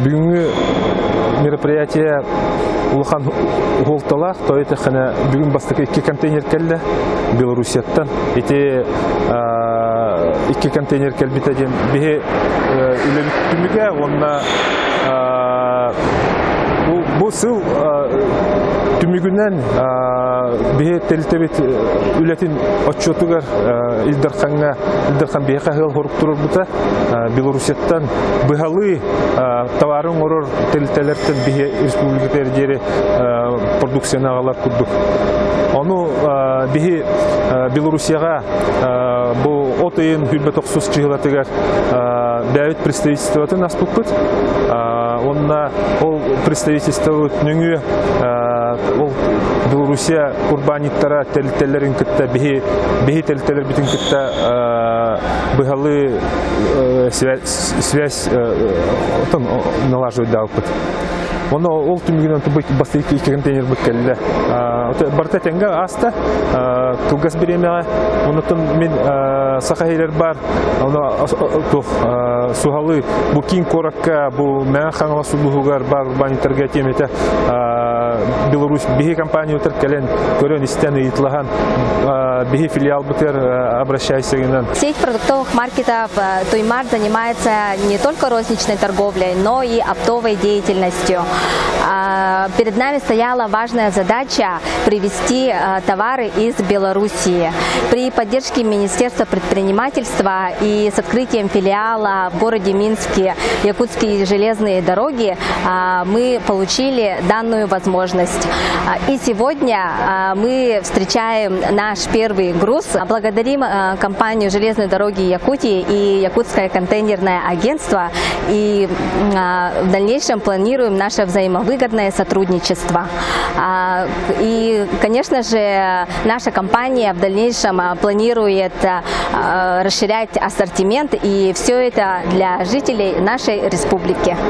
Бүгүҥҥү мероприятие улахан уһулталаах, то этэххинэ бүгүн бастакы икки контейнер кэллэ Белоруссияттан. Ити икки контейнер кэлбитэ диэн биһи үлэбит түмүгэ уонна бу сыл түмүгүнэн биһи тэрилтэбит үлэтин отчуотугар Ил Дархаҥҥа Ил Дархан биһиэхэ ыал хорук туруорбута. Белоруссияттан быһалыы товары оҥорор тэрилтэлэртэн биһи республикатыгар диэри продукцияны аҕалар курдук. Ону биһи Белоруссияҕа бу от ыйын хүрбэ тохсус чыһылатыгар бэйэбит представительствотын аспыппыт. Уонна ол представительствобыт нөҥүө ол Белоруссия урбаанньыттара тэрилтэлэрин кытта биһи биһи тэрилтэлэрбитин кытта быһалыы связь налаживать даалпыт. Оны ол түмүгүнэн бастакы икки контейнербыт кэллэ. Барыта тэҥҥэ ааста. Кылгас бириэмэҕэ. Онутун мин саха иһирэр бар. Оны суһалы бу киин куоракка бу Мэҥэ Хаҥалас улууһугар бар урбаанньыттарга тиэмэтэ Беларусь биһи компаниятар кэлэн көрөн истэн ыйытылаһан биһи филиалбытыгар обращайся гынан. Сеть продуктовых маркетов Туймарт занимается не только розничной торговлей, но и оптовой деятельностью. Перед нами стояла важная задача привезти товары из Белоруссии. При поддержке Министерства предпринимательства и с открытием филиала в городе Минске Якутские железные дороги мы получили данную возможность. И сегодня мы встречаем наш первый груз. Благодарим компанию «Железные дороги Якутии» и Якутское контейнерное агентство. И в дальнейшем планируем наше взаимовыгодное сотрудничество. И, конечно же, наша компания в дальнейшем планирует расширять ассортимент, и все это для жителей нашей республики.